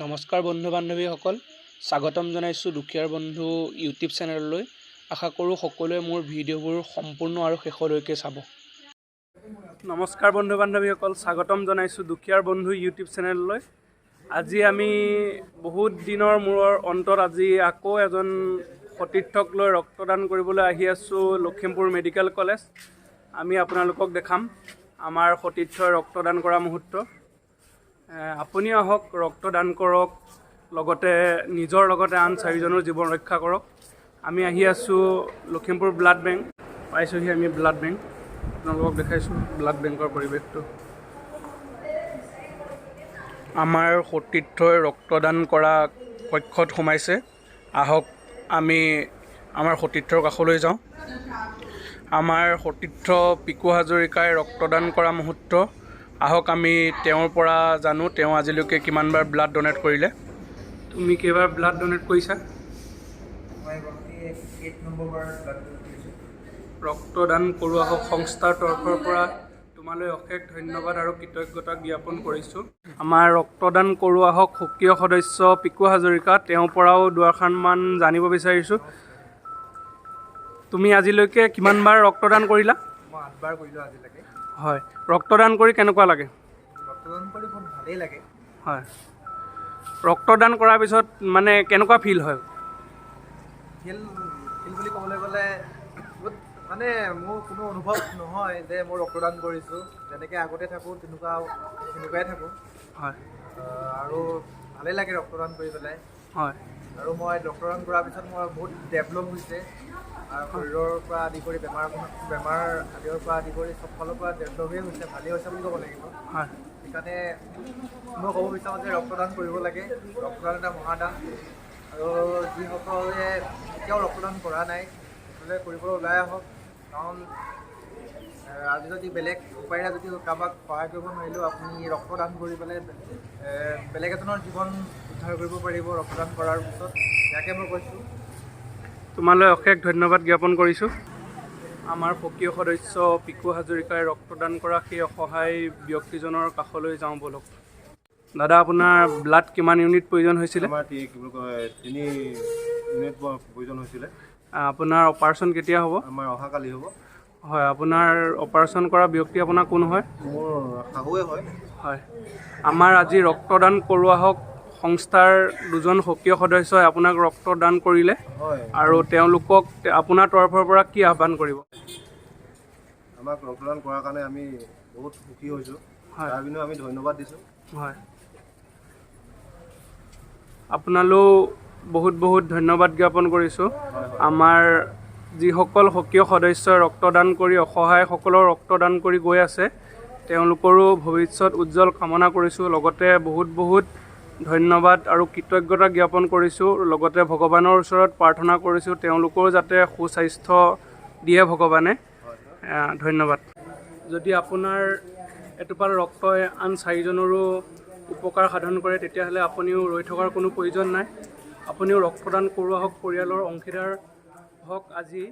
নমস্কাৰ বন্ধু বান্ধৱীসকল, স্বাগতম জনাইছোঁ দুখীয়াৰ বন্ধু ইউটিউব চেনেললৈ। আশা কৰোঁ সকলোৱে মোৰ ভিডিঅ'বোৰ সম্পূৰ্ণ আৰু শেষলৈকে চাব। নমস্কাৰ বন্ধু বান্ধৱীসকল, স্বাগতম জনাইছোঁ দুখীয়াৰ বন্ধু ইউটিউব চেনেললৈ। আজি আমি বহুত দিনৰ মূৰৰ অন্তত আজি আকৌ এজন সতীৰ্থক লৈ ৰক্তদান কৰিবলৈ আহি আছোঁ লখিমপুৰ মেডিকেল কলেজ। আমি আপোনালোকক দেখাম আমাৰ সতীৰ্থই ৰক্তদান কৰা মুহূৰ্ত। আপুনিও আহক, ৰক্তদান কৰক, লগতে নিজৰ লগতে আন চাৰিজনৰ জীৱন ৰক্ষা কৰক। আমি আহি আছোঁ লখিমপুৰ ব্লাড বেংক পাইছোঁহি। আমি ব্লাড বেংক আপোনালোকক দেখাইছোঁ, ব্লাড বেংকৰ পৰিৱেশটো। আমাৰ সতীৰ্থই ৰক্তদান কৰা কক্ষত সোমাইছে। আহক, আমি আমাৰ সতীৰ্থৰ কাষলৈ যাওঁ। আমাৰ সতীৰ্থ পিকু হাজৰিকাই ৰক্তদান কৰা মুহূৰ্ত। আহক, আমি তেওঁৰ পৰা জানো তেওঁ আজিলৈকে কিমানবাৰ ব্লাড ডনেট কৰিলে। তুমি কেইবাৰ ব্লাড ডনেট কৰিছা? মই 8 নম্বৰবাৰ ব্লাড ডনেট কৰিছোঁ। ৰক্তদান কৰোঁ আহক সংস্থাৰ তৰফৰ পৰা তোমালৈ অশেষ ধন্যবাদ আৰু কৃতজ্ঞতা জ্ঞাপন কৰিছোঁ। আমাৰ ৰক্তদান কৰোঁ আহক সক্ৰিয় সদস্য পিকু হাজৰিকা, তেওঁৰ পৰাও দুআষাৰমান জানিব বিচাৰিছোঁ। তুমি আজিলৈকে কিমানবাৰ ৰক্তদান কৰিলা? মই আঠবাৰ কৰিলোঁ আজিলৈকে। হয়, ৰক্তদান কৰি কেনেকুৱা লাগে? ৰক্তদান কৰি বহুত ভালেই লাগে। হয়, ৰক্তদান কৰাৰ পিছত মানে কেনেকুৱা ফিল হয়? ফিল ফিল বুলি ক'বলৈ গ'লে বহুত মানে মোৰ কোনো অনুভৱ নহয় যে মই ৰক্তদান কৰিছোঁ। যেনেকৈ আগতে থাকোঁ, তেনেকুৱাই থাকোঁ। আৰু ভালেই লাগে ৰক্তদান কৰি পেলাই। আৰু মই ৰক্তদান কৰাৰ পিছত মই বহুত ডেভেলপ হৈছে আৰু শৰীৰৰ পৰা আদি কৰি বেমাৰ বেমাৰ আদিৰ পৰা আদি কৰি চব ফালৰ পৰা ডেভেলপেই হৈছে, ভালেই হৈছে বুলি ক'ব লাগিব। সেইকাৰণে মই ক'ব বিচাৰোঁ যে ৰক্তদান কৰিব লাগে। ৰক্তদান এটা মহাদান আৰু যিসকলে এতিয়াও ৰক্তদান কৰা নাই, সকলোৱে কৰিবলৈ ওলাই আহক। কাৰণ আজি যদি বেলেগ উপায়েৰে যদি কাৰোবাক সহায় কৰিব নোৱাৰিলেও আপুনি ৰক্তদান কৰি পেলাই বেলেগ এজনৰ জীৱন উদ্ধাৰ কৰিব পাৰিব ৰক্তদান কৰাৰ পিছত। ইয়াকে মই কৈছোঁ। তোমালৈ অশেষ ধন্যবাদ জ্ঞাপন কৰিছোঁ। আমাৰ সক্ৰিয় সদস্য পিকু হাজৰিকাই ৰক্তদান কৰা সেই অসহায় ব্যক্তিজনৰ কাষলৈ যাওঁ ব'লক। দাদা, আপোনাৰ ব্লাড কিমান ইউনিট প্ৰয়োজন হৈছিলে? আমাৰ কি বুলি কয়, 3 ইউনিট প্ৰয়োজন হৈছিলে। আপোনাৰ অপাৰেশ্যন কেতিয়া হ'ব? আমাৰ অহাকালি হ'ব। হয়, আপোনাৰ অপাৰেশ্যন কৰা ব্যক্তি আপোনাৰ কোন হয়? মোৰ শাহুৱে হয়। হয়, আমাৰ আজি ৰক্তদান কৰোঁ আহক সংস্থাৰ দুজন সক্ৰিয় সদস্যই আপোনাক ৰক্তদান কৰিলে। আৰু তেওঁলোকক আপোনাৰ তৰফৰ পৰা কি আহ্বান কৰিব? আমাক ৰক্তদান কৰাৰ কাৰণে আমি বহুত সুখী হৈছোঁ। তাৰ বিনিময়ত আমি ধন্যবাদ দিছোঁ। হয়, আপোনালৈও বহুত বহুত ধন্যবাদ জ্ঞাপন কৰিছোঁ। হয় হয় আমাৰ যিসকল সক্ৰিয় সদস্যই ৰক্তদান কৰি অসহায়সকলৰ ৰক্তদান কৰি গৈ আছে, তেওঁলোকৰো ভৱিষ্যত উজ্জ্বল কামনা কৰিছোঁ। লগতে বহুত বহুত ধন্যবাদ আৰু কৃতজ্ঞতা জ্ঞাপন কৰিছোঁ। লগতে ভগৱানৰ ওচৰত প্ৰাৰ্থনা কৰিছোঁ, তেওঁলোকৰো যাতে সুস্বাস্থ্য দিয়ে ভগৱানে। ধন্যবাদ। যদি আপোনাৰ এটোপাল ৰক্তই আন চাৰিজনৰো উপকাৰ সাধন কৰে, তেতিয়াহ'লে আপুনিও ৰৈ থকাৰ কোনো প্ৰয়োজন নাই। আপুনিও ৰক্তদান কৰোঁ আহক পৰিয়ালৰ অংশীদাৰ হওক আজি।